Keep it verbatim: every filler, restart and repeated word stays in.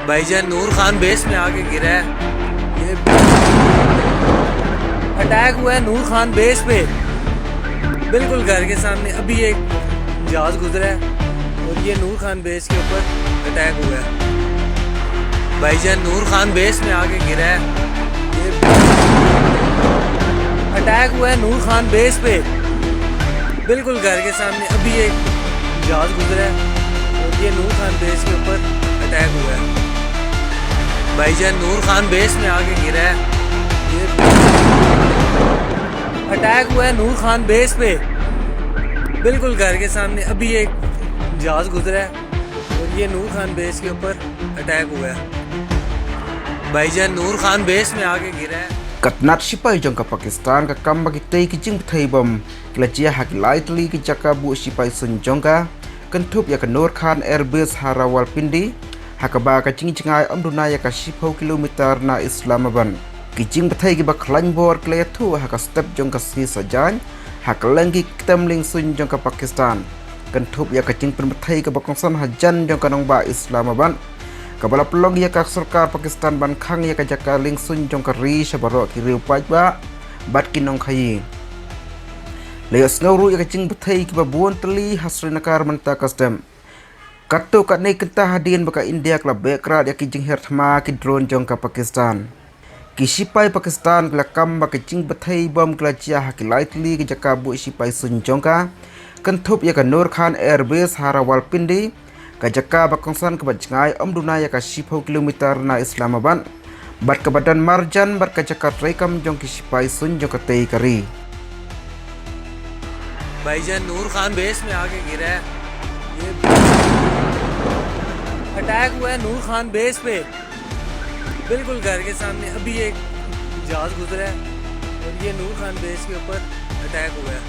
भाईजान नूर खान बेस में आके गिरा है। ये अटैक हुआ है नूर खान बेस पे, बिल्कुल घर के सामने। अभी एक जहाज गुजरा है और ये नूर खान बेस के ऊपर अटैक हुआ है। भाईजान नूर खान बेस में आके गिरा है। ये अटैक हुआ है नूर खान बेस पे, बिल्कुल घर के सामने। अभी एक जहाज गुजरा है और ये नूर खान बेस के ऊपर अटैक हुआ है। भाईजान नूर खान बेस में आके गिरा है। ये अटैक हुआ है नूर खान बेस पे, बिल्कुल घर के सामने। अभी एक जहाज गुजरा है और ये नूर खान बेस के ऊपर अटैक हुआ है। भाईजान नूर खान बेस में आके गिरा है। Ka tnat shipai jong ka Pakistan ka kam ba kitei ki jingbthei bom ki la jia ha ki lai tylli ki jaka buh shipai suiñ jong ka, kynthup ïa ka Noor Khan Air Base ha Rawalpindi, ha kaba ka jingjngai ym duna ïa ka shiphew kilometer na Islamabad. Ki jingbthei kiba khlaiñ bor ki la ïathuh ha ka step jong ka sngi Saitjaiñ, ha kylleng ki ktem liengsuiñ jong ka Pakistan, kynthup ïa ka jingpynbthei kaba kongsan hajan jong ka nongbah Islamabad, kaba la pynlong ïa ka sorkar Pakistan ban khang ïa ka jaka liengsuiñ jong ka ri sha baroh ki riew paidbah bad ki nongkhaïi. La ïohsngew ruh ïa ka jingbthei kiba bun tylli ha Srinagar mynta ka step. Katto katne kynta hadien ba ka India ka la beh krad ïa ki jinghiar thma ki drone jong ka Pakistan. Ki shipai Pakistan ki la kam ba ki jingbthei bom ki la jia ha ki lai tylli ki jaka buh shipai suiñ jong ka, kynthup ïa ka Noor Khan Air Base ha Rawalpindi, ka jaka ba kongsan kaba jngai ym duna ïa ka shiphew kilometer na Islamabad, bad kaba don marjan bad ka jaka treikam jong ki shipai suiñ jong katei ka ri. भाईजान नूर खान बेस में आके गिरा है। ये अटैक हुआ है नूर खान बेस पे, बिल्कुल घर के सामने। अभी एक जहाज गुजरा है और ये नूर खान बेस के ऊपर अटैक हुआ है।